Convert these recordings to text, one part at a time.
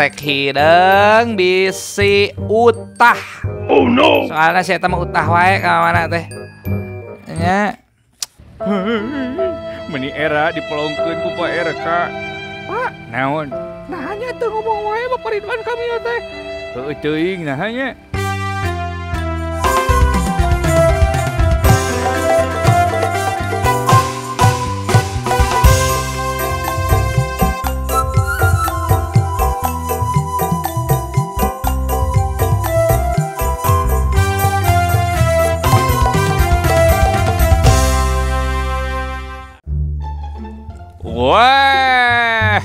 Keresek hideung bisi utah. Oh no. Soalnya si eta mah utah wae ka mana teh. Nya. Meni era dipelongkeun ku Pak RK. Pak, naon? Nah nya teu ngomong wae Bapak Ridwan Kamil teh. Heueuh teuing nah nya. Wah,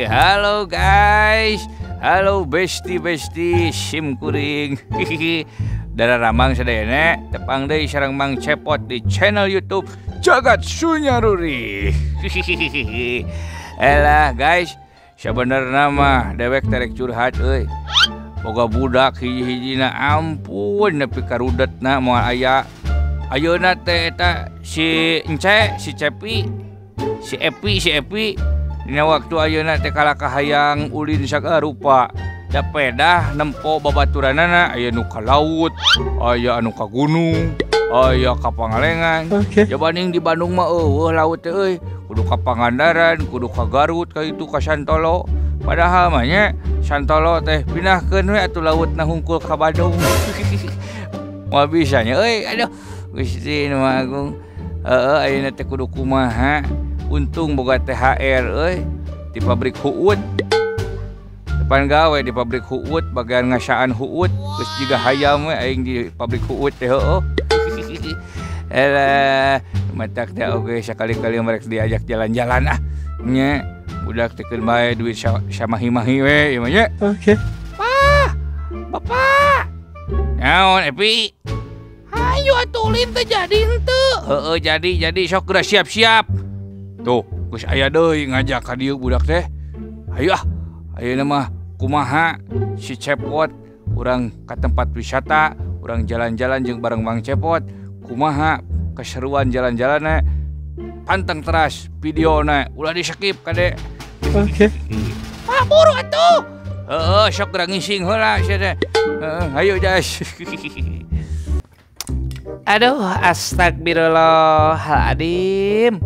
halo guys, halo besti-besti sim kuring. Darah ramang sadayana, tepang deui sareng Mang Cepot di channel YouTube Jagat Sunyaruri. Elah guys, sabenerna mah dewek terek curhat euy. Boga budak hiji-hijina ampun nepi ka rudetna moal aya. Ayeuna teh eta si Ence, si Cepi, si Epi, si Epi. Dina waktu ayeuna teh kalakah hayang ulin sagala rupa. Da pedah nempo babaturanana aya nu ka laut, aya anu ka gunung, aya ka Pangalengan. Okay. Jabaning di Bandung mah eueuh laut teh euy, kudu ka Pangandaran, kudu ka Garut, ka itu ka Santolo. Padahal mah nya Santolo teh pindahkeun we atuh lautna hungkul ka Bandung. Moal bisa nya euy, aduh. Gusti nu Agung. Heeh, ayeuna teh kudu kumaha? Untung boga THR euy di pabrik huut. Depan gawe di pabrik huut, bagian ngasaan huut, geus jiga hayam we aing di pabrik huut teh heueuh. Elah, matak teh oge sakali-kali mereka diajak jalan-jalan ah. Nya, budak teh keun bae duit samahi-mahi we ieu mah nya. Oke. Pak, Bapak. Naon Epi? Ayo atuh ulin teh jadi henteu. Heeh, jadi sok geura siap-siap. Tuh, geus aya deui ngajak ka dieu budak teh. Hayu ah, ayeuna mah kumaha si Cepot urang ka tempat wisata, urang jalan-jalan jeung bareng Mang Cepot. Kumaha keseruan jalan-jalanna? Panteng teras videona, ulah di-skip kade. Oke. Pak buru atuh. Heeh, sok geura ngising heula sia teh. Heeh, hayu jas. Aduh, astagfirullahaladzim.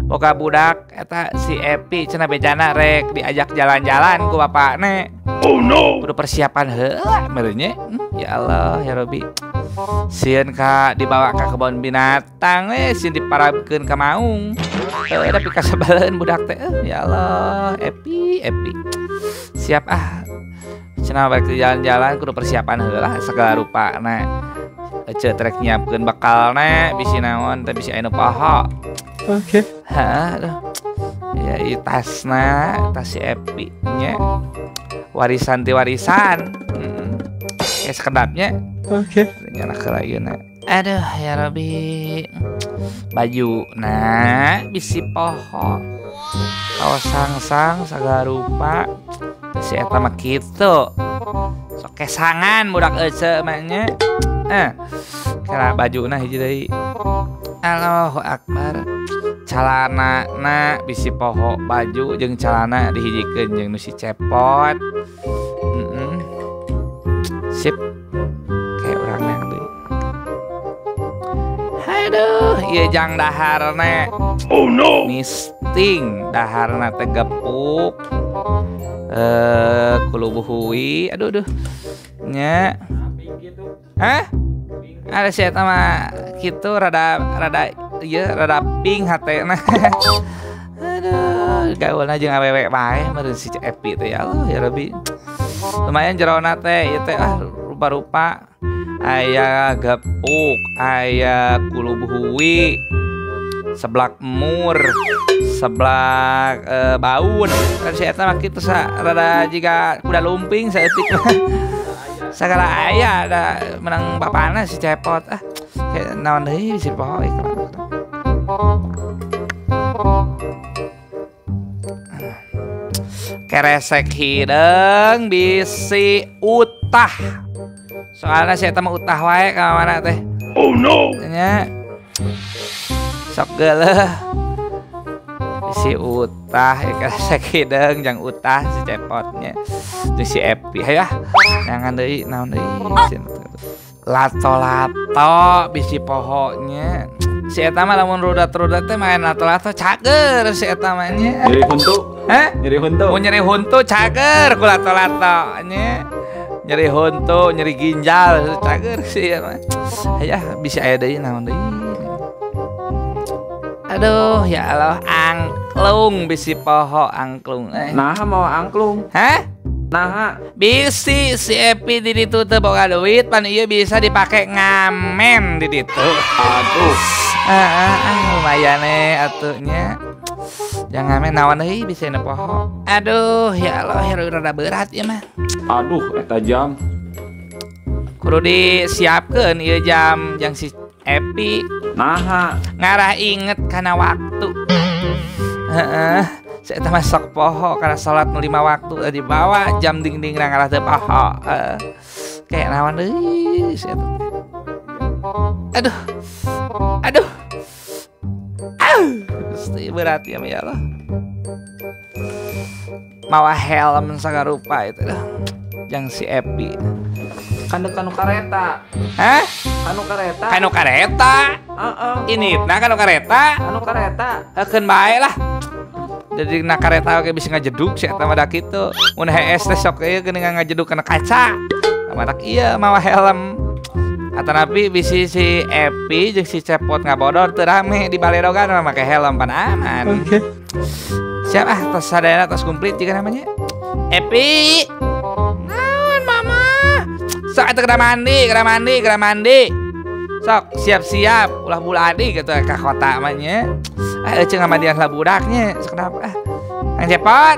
Boga budak eta si Epi cenah bejana rek diajak jalan-jalan ku bapakne. Oh no. Kudu persiapan heula meureun nya. Ya Allah, ya Robi. Sieun ka dibawa ka kebon binatang we, sieun diparabkeun ka maung. Heuh, tapi kasabaleun budak teh. Ya Allah, Epi, Epi. Siap ah. Cenah balik jalan-jalan kudu persiapan heula segala rupana. Ece trek nyiapkeun bekalna bisi naon teh bisi aya nu poho. Oke. Hah, aduh. Ya ieu tasna, tas si Epi nya. Warisan ti warisan. Heeh. Sekedapnya. Oke. Nyanak heula ieuna. Aduh, ya Robi. Bajuna bisi poho. Kaos sangsang sagala rupa. Si eta mah kitu. Sok kesangan budak ece mah nya. Kira bajuna hiji deui. Allahu akbar. Calana na bisi poho baju jeung calana dihijikeun jeung nu si Cepot. Sip. Kayak urang yang deui. Aduh, ieu jang daharna. Oh no. Misting daharna teh gepuk. Kulubuhui. Aduh aduh. Nya. Hah? Ada si eta mah kitu rada rada ieu rada pink hatena. Aduh, gaulna jeung awewe bae meureun si Epi teh ya Allah ya Rabbi. Lumayan jerona teh ieu teh ah rupa-rupa. Aya gepuk, aya kulubuhui, seblak emur, seblak baun. Kan si eta mah kitu rada jiga kuda lumping saeutik mah. Segala aya ada menang bapana si Cepot ah kayak naon deui si poho iklan. Keresek hideung bisi utah. Soalnya si eta mah utah wae ka mana teh. Oh no. Nya. Sok geuleuh. Si Utah sakideung jang Utah si Cepotnya. Jeung si Epi hayu ah. Jangan deui naon deui. Lato-lato bisi pohonya. Si eta mah lamun rudat-rudat teh main lato-lato cager si eta mah nya. Nyeri huntu. Hah? Nyeri huntu. Mun nyeri huntu cager ku lato-lato nya. Nyeri huntu, nyeri ginjal cager si eta mah. Hayu ah bisi aya deui naon deui. Aduh ya Allah angklung bisi poho angklung. Nah mau angklung. Hah? Nah bisi si Epi di ditu teu boga duit pan ieu bisa dipake ngamen di ditu. Aduh. Lumayan atuh nya. Jangan ngamen naon deui bisa nu poho. Aduh ya Allah rada berat ieu mah. Aduh eta jam. Kudu disiapkeun ieu jam jang si Epi. Naha ngarah inget kana waktu. Heeh. Saya mah sok poho karena salat 5 waktu dibawa jam dingding ngarah teu poho. Kayak naon deui saya teh. Aduh. Aduh. Ah, Gusti berat ya ya Allah. Mawa helm sagarupa itu dah. Yang si Epi. Kanu kanu kareta. Hah? Kanu kareta. Kanu kareta. Heeh. Ini nah kanu kareta. Kanu kareta. Heukeun bae lah. Jadi na kareta oge bisa ngajeduk si eta mah da kitu. Mun hees teh sok ieu geuning ngajeduk kana kaca. Matak ieu mawa helm. Atanapi bisi si Epi jeung si Cepot ngabodor teu rame di baledogan mah make helm pan aman. Oke. Siap ah tos sadayana tos komplit jiga namanya. Epi. Naon mama? Sok atuh geura mandi, geura mandi, geura mandi. Sok siap-siap ulah buladi gitu ka kota mah nya. Ah euceung ngamandian lah budaknya, sok kenapa ah. Kang Cepot.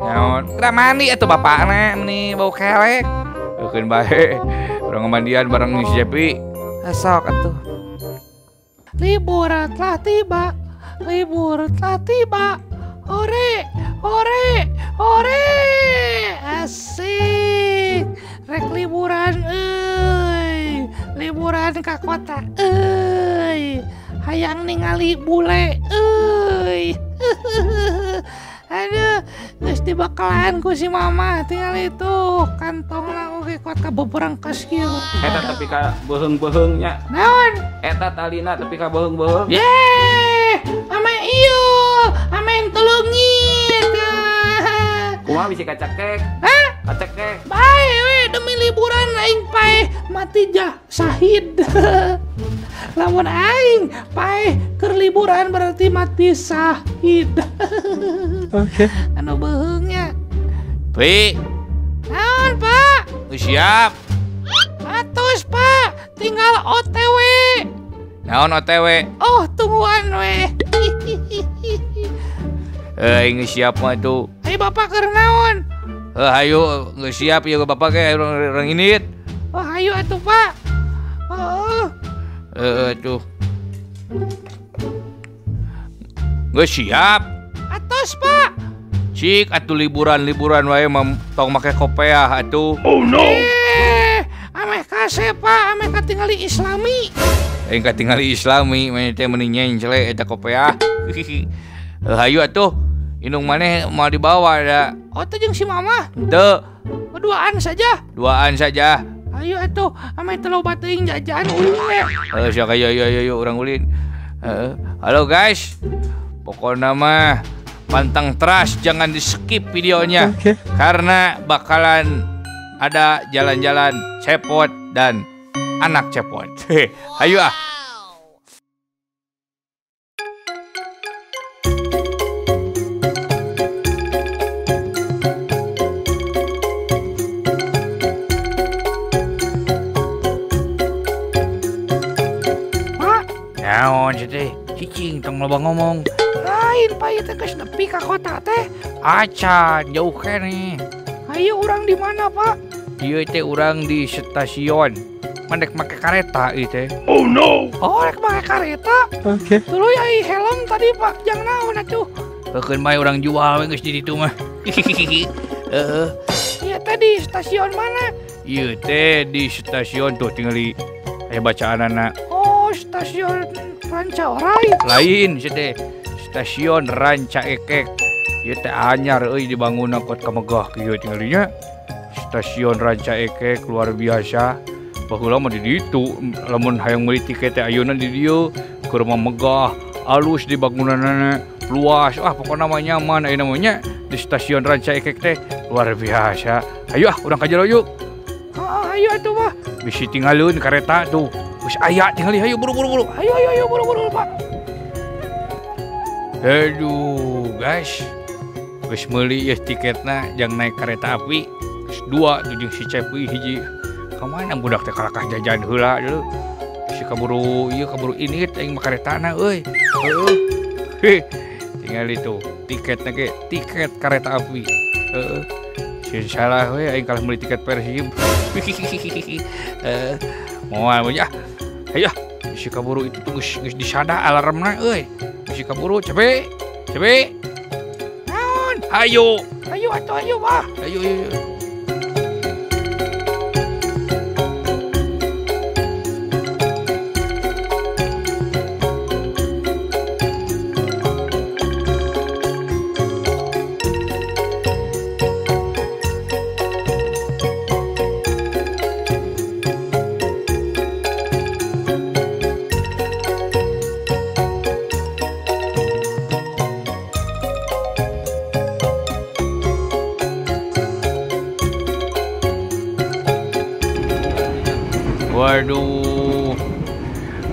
Naon? Geura mandi atuh bapakna meuni bau kelek. Eukeun bae. Urang ngamandian bareng si Cepi. Sok atuh. Libur telah tiba. Libur telah tiba. Hore, hore, hore. Asik. Rek liburan euy. Liburan ka kota euy. Hayang ningali bule euy. Aduh, geus dibekalan ku si mama tinggal itu kantongna oge kuat ka beberangkas kieu. Eta tapi ka beuheung-beuheung nya. Naon? Eta talina tapi ka beuheung-beuheung. Ye, ame ieu, ame teu leungit. Kumaha bisi kacekek? Hah? Kacekek. Bae we demi liburan aing paeh mati jah sahid. Lamun aing paeh keur liburan berarti mati sahid. Oke. Anu beuheungnya. Pi. Naon, Pak? Siap. Atos, Pak. Tinggal OTW. Naon OTW? Oh, tungguan we. Aing siap mah tuh. Ayo Bapak keur naon? Hayu geus siap ieu Bapak ge urang indit. Oh, hayu atuh, Pak. Heeh. Heeh tuh. Geus siap. Atos, Pak. Cik atuh liburan-liburan wae mah tong make kopeah atuh. Oh no. Ameh kasep, Pak, ameh katingali Islami. Aing katingali Islami mah teh meuni nyencle eta kopeah. Hayu atuh. Indung maneh mau dibawa da. Oh, teh jeung si mama? Teu. Duaan saja. Duaan saja. Ayo atuh, ame teu loba teuing jajan ulin we. Heuh, sok ayo ayo ayo urang ulin. Heeh. Halo guys. Pokokna mah pantang terus jangan di-skip videonya. Okay. Karena bakalan ada jalan-jalan Cepot dan anak Cepot. Ayo ah. Pak, Naon sih teh? Cicing tong loba ngomong. Lain Pak ieu teh geus nepi ka kota teh. Acan jauh keneh. Ayo urang di mana, Pak? Ieu teh urang di stasiun. Mandek make kareta ieu teh. Oh no. Oh, rek make kareta. Oke. Tuluy ai helm tadi, Pak. Jang naon atuh? Heukeun bae urang jual we geus di ditu mah. Heeh. Ieu teh di stasiun mana? Ieu teh di stasiun tuh tingali aya bacaanana. Oh, stasiun Rancaorai. Lain sih teh. Stasiun Rancaekek. Ieu teh anyar euy dibangunna kot kamegah kieu tinggalinya. Stasiun Rancaekek luar biasa. Baheula mah di ditu lamun hayang meuli tiket teh ayeuna di dieu keur mah megah, alus dibangunanana, luas. Ah pokona mah nyaman ayeuna mah nya di Stasiun Rancaekek teh luar biasa. Ayo ah urang ka jero yuk. Ayo atuh mah. Bisi tinggaleun kareta tuh. Geus aya tingali hayu buru-buru buru. Ayo ayo ayo buru-buru Pak. Aduh guys. Geus meuli ieu tiketna jang naik kereta api. Geus dua tuh jeung si Cepi hiji. Ka mana budak teh kalakah jajan heula deui. Si kaburu ieu kaburu ini aing mah karetana euy. Heuh. Heh. Tingali tuh tiketna ge tiket kereta api. Heeh. Si salah we aing kalah meuli tiket Persib. Moal we ah. Hayu ah, si kaburu itu tuh geus disada alarmna euy. Si kaburu Cepi. Cepi. Naon? Ayo. Ayo atuh ayo bah. Ayo ayo. Waduh,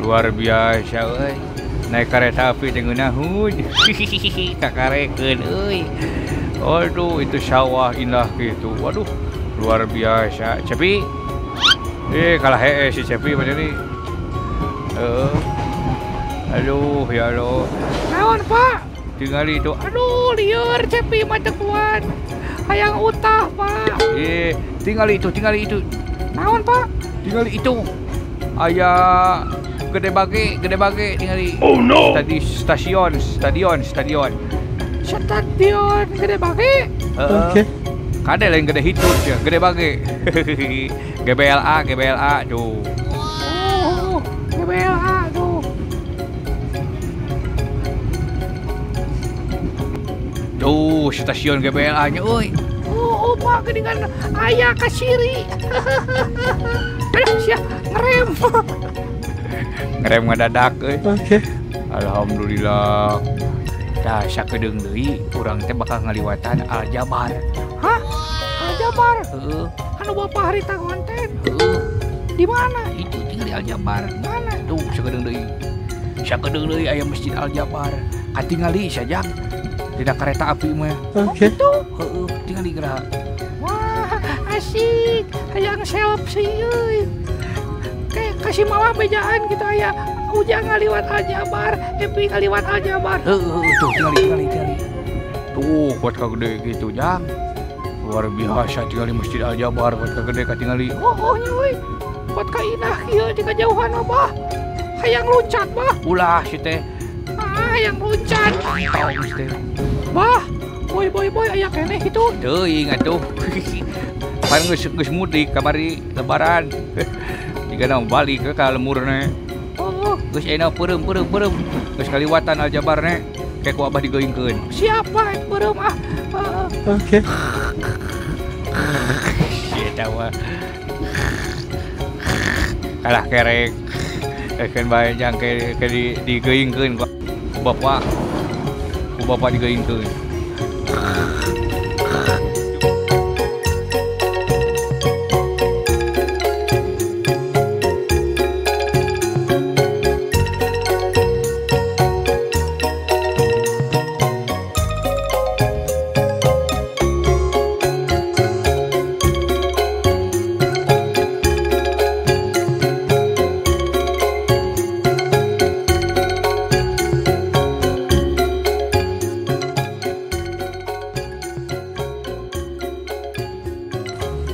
luar biasa euy. Naik kereta api teh ngeunaheun. Kakarekeun euy. Aduh, itu sawah indah gitu. Waduh, luar biasa. Cepi. Kalah hee si Cepi mah jadi. Heeh. Aduh, ya Allah. Naon, Pak? Tingali itu. Aduh, lieur Cepi mah teu kuat. Hayang utah, Pak. Tingali itu, tingali itu. Naon, Pak? Tingali itu. Aya gede bage tingali. Oh no. Tadi stasiun. Stadion gede bage. Oke. Kade lain gede hitut ya, gede bage. GBLA tuh. Oh, GBLA tuh. Tuh, stasiun GBLA-nya euy. Oh, Pak, geuningan aya ka siri. Aduh, sia ngerem. Ngerem ngadadak euy. Oke. Alhamdulillah. Tah sakedeung deui urang teh bakal ngaliwatan Aljabar. Hah? Aljabar? Heeh. Anu bapak harita konten? Heeh. Di mana? Itu tinggal di Aljabar. Mana? Tuh sakedeung deui. Sakedeung deui aya Masjid Aljabar. Katingali sajak dina kereta api mah. Oke. Oh, gitu? Heeh, tingali geura. Wah, asik. Hayang selfie euy. Kayak kasih malah bejaan gitu aya. Ujang ngaliwat Aljabar, Epi ngaliwat Aljabar. Heeh, tuh tingali. Tuh, kuat ka gede gitu, Jang. Luar biasa tingali Masjid Aljabar kuat ka gede katingali. Oh, nya euy. Kuat ka indah kieu di kajauhan mah. Hayang loncat, bah. Ulah si teh. Ah, hayang loncat. Tong si teh. Bah, boy aya keneh kitu. Teuing atuh. Pan geus mudik kamari lebaran. Jigana balik ke ka lemurna. Oh, geus ayeuna peureum. Geus kaliwatan Aljabar ne. Kayak ku abah digeungkeun. Siapa ek peureum ah. Oke. Si eta mah. Kalah kerek. Keun bae jang ke digeungkeun ku bapak. Ku bapak digeungkeun.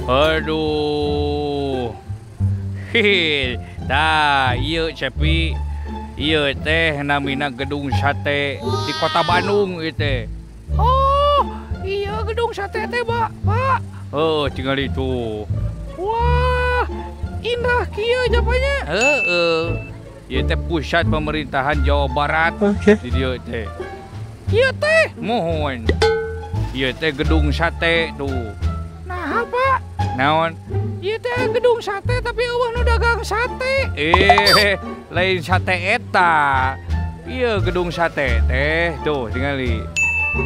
Aduh. Hehe. Tah, ieu Cepi. Ieu teh namina Gedung Sate di Kota Bandung ieu teh. Oh, iya Gedung Sate teh, Pak. Pak. Oh, tinggal itu. Wah, indah kieu japanya. Heeh. Ieu teh pusat pemerintahan Jawa Barat. Oke. Di dieu teh. Ieu teh? Muhun. Ieu teh gedung sate tuh. Nah, Pak. Naon? Ieu teh gedung sate tapi eueuh nu dagang sate. Lain sate eta. Ieu gedung sate teh tuh tingali.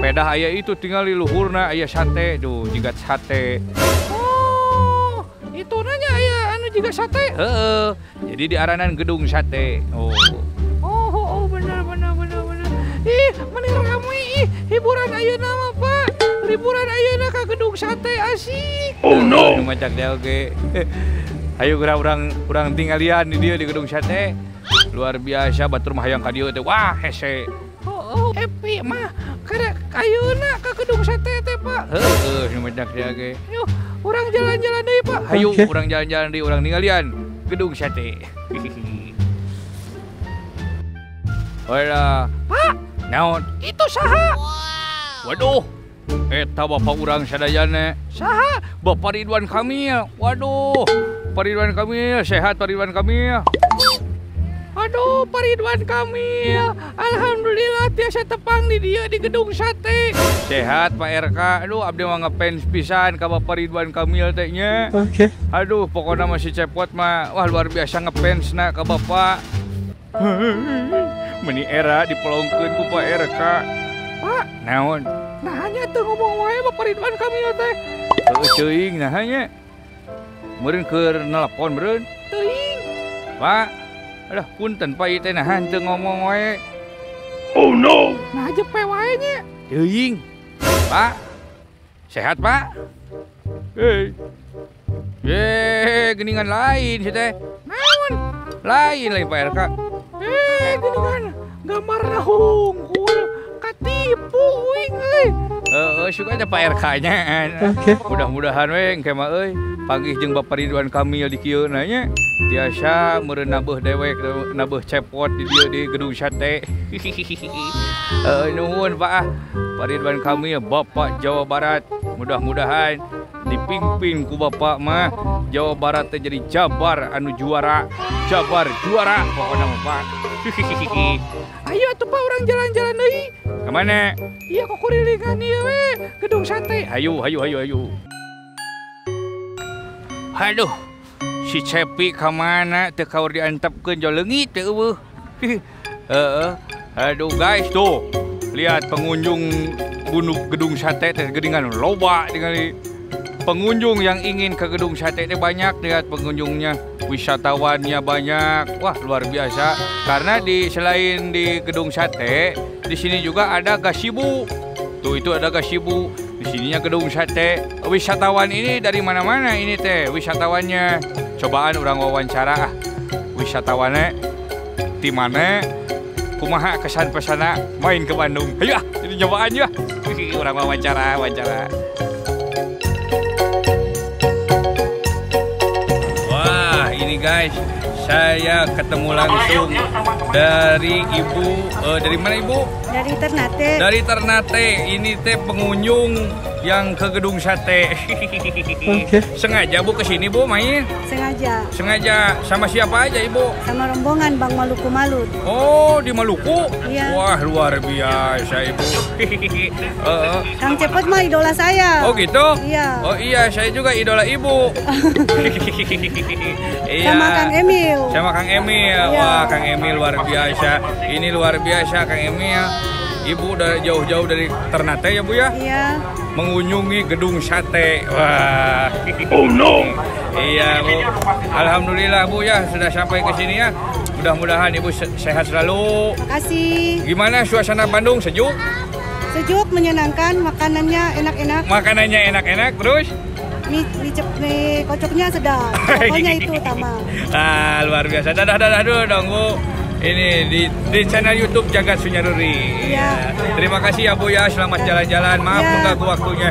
Pedah aya itu tingali luhurna aya sate tuh jiga sate. Oh, itu nanya aya anu jiga sate. Heeh. Jadi diaranan gedung sate. Oh. Oh, bener. Ih, meni rame ih, hiburan ayeuna mah, Pak. Liburan ayeuna ka gedung sate asik. Oh no. Nu macak dia oge. Ayo geura urang tinggalian di dieu di gedung sate. Luar biasa batur mah hayang ka dieu teh. Wah, hese. Oh, happy mah karek ayeuna ka gedung sate teh, Pak. Heeh, nu macak dia oge. Yuk, urang jalan-jalan deui, Pak. Hayu, urang jalan-jalan deui, urang ninggalian gedung sate. Hola. Pak, naon? Itu saha? Waduh. Eta bapak urang sadayana. Saha? Bapak Ridwan Kamil. Waduh. Pak Ridwan Kamil, sehat Pak Ridwan Kamil. Aduh, Pak Ridwan Kamil. Alhamdulillah tiasa tepang di dieu di gedung sate. Sehat Pak RK. Aduh, abdi mah ngefans pisan ka Bapak Ridwan Kamil teh nya. Oke. Aduh, pokoknya masih cepot mah. Wah, luar biasa ngefans na ka Bapak. Meni era dipelongkeun ku Pak RK. Pak, naon? Nah, hanya teu ngomong wae Bapak Ridwan Kamil teh. Heueuh teuing nah nya. Meureun keur nelpon meureun. Teuing. Pak, aduh punten Pak ieu teh nah teu ngomong wae. Oh no. Nah jepe wae nya. Teuing. Pak. Sehat, Pak? Hei. Ye, geuningan lain si teh. Naon? Lain Pak RK. Geuningan gambarna hungkul katipu uing euy. Heeh, suka ada Pak RK-nya. Oke. Mudah-mudahan we engke mah euy panggih jeung Bapak Ridwan Kamil di kieu na nya. Tiasa meureun nabeuh dewek, nabeuh cepot di dieu di gedung sate. Nuhun Pak ah. Pak Ridwan Kamil, Bapak Jawa Barat. Mudah-mudahan dipimpin ku Bapak mah Jawa Barat teh jadi Jabar anu juara. Jabar juara pokokna mah Pak. Ayo atuh Pak urang jalan-jalan deui. Ka mana? Iya kukurilingan ieu we gedung sate. Hayu. Aduh, si Cepi ka mana teu kaur diantepkeun jauh leungit teu eueuh. Heeh. Aduh guys tuh. Lihat pengunjung gunung gedung sate teh geuningan loba tingali. Pengunjung yang ingin ke gedung sate teh banyak, lihat pengunjungnya, wisatawannya banyak. Wah, luar biasa. Karena di selain di gedung sate, di sini juga ada gasibu. Tuh itu ada gasibu. Di sininya gedung sate. Wisatawan ini dari mana-mana ini teh wisatawannya. Cobaan urang wawancara ah. Wisatawannya di mana? Kumaha kesan pesana main ke Bandung. Ayo ah, ini cobaan ya. Urang wawancara. Wah, ini guys, saya ketemu langsung dari ibu, dari mana ibu? Dari Ternate. Dari Ternate. Ini teh pengunjung yang ke gedung sate. Oke. Sengaja Bu ke sini Bu main? Sengaja. Sengaja. Sama siapa aja Ibu? Sama rombongan Bang Maluku Malut. Oh, di Maluku? Iya. Wah, luar biasa Ibu. Kang Cepot mah idola saya. Oh gitu? Iya. Oh iya, saya juga idola Ibu. Iya. Sama Kang Emil. Sama Kang Emil. Iya. Wah, Kang Emil luar biasa. Ini luar biasa Kang Emil. Ibu dari jauh-jauh dari Ternate ya Bu ya? Iya. Mengunjungi gedung sate. Wah. Oh no. Iya Bu. Alhamdulillah Bu ya sudah sampai ke sini ya. Mudah-mudahan Ibu sehat selalu. Makasih. Gimana suasana Bandung? Sejuk? Sejuk, menyenangkan, makanannya enak-enak. Makanannya enak-enak, terus? Mie kocoknya sedap. Pokoknya itu utama. Ah, luar biasa. Dadah dulu dong Bu. Ini di channel YouTube Jagat Sunyaruri. Ya. Terima kasih ya Bu ya, selamat jalan-jalan. Maaf ya. Mengganggu waktunya.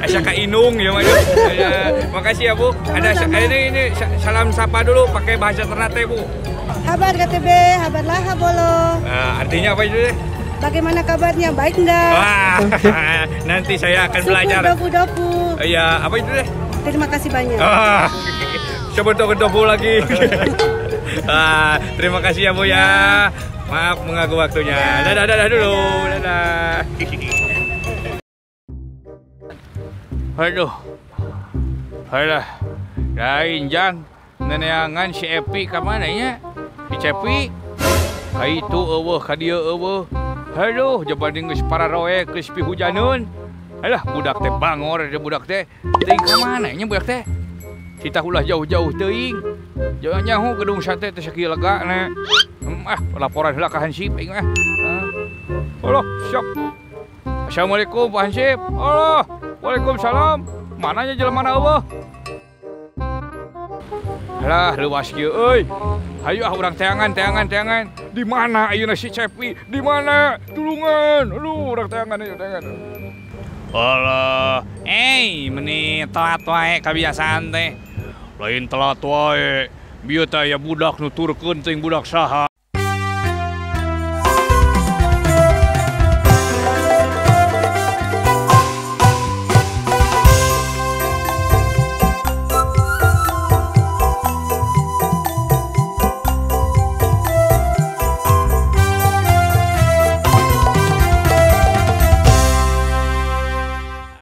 Asa ka inung ya Mas. Ya. Makasih ya Bu. Ada ini salam sapa dulu pakai bahasa Ternate Bu. Habar KTB, habar laha bolo. Nah, artinya apa itu deh? Bagaimana kabarnya? Baik enggak? Wah, nanti saya akan belajar. Dopu-dopu. Iya, apa itu deh? Terima kasih banyak. Ah. Coba tofu lagi. Ah, terima kasih ya Bu ya. Maaf mengganggu waktunya. Ya. Dadah, dadah dulu. Dadah. Aduh. Alah. Lain jang neneangan si Epi ka mana nya? Si Cepi. Ka itu eueuh ka dieu eueuh. Aduh, jabanding geus pararoe geus pihujaneun. Alah, budak teh bangor teh budak teh. Teuing ka mana nya budak teh? Kita ulah jauh-jauh teuing. Jangan nyaho gedung sate teh sakieu lega na. Ah, laporan heula ka Hansip aing mah. Allah, siap. Assalamualaikum Pak Hansip. Allah, waalaikumsalam. Mana nya jelema na eueuh? Alah, leuwas kieu euy. Hayu ah urang teangan, teangan, teangan. Di mana ayeuna si Cepi? Di mana? Tulungan. Aduh, urang teangan ayo teangan. Alah, meni telat wae kebiasaan teh. Lain telat wae. Bieu teh aya budak nuturkeun teuing budak saha.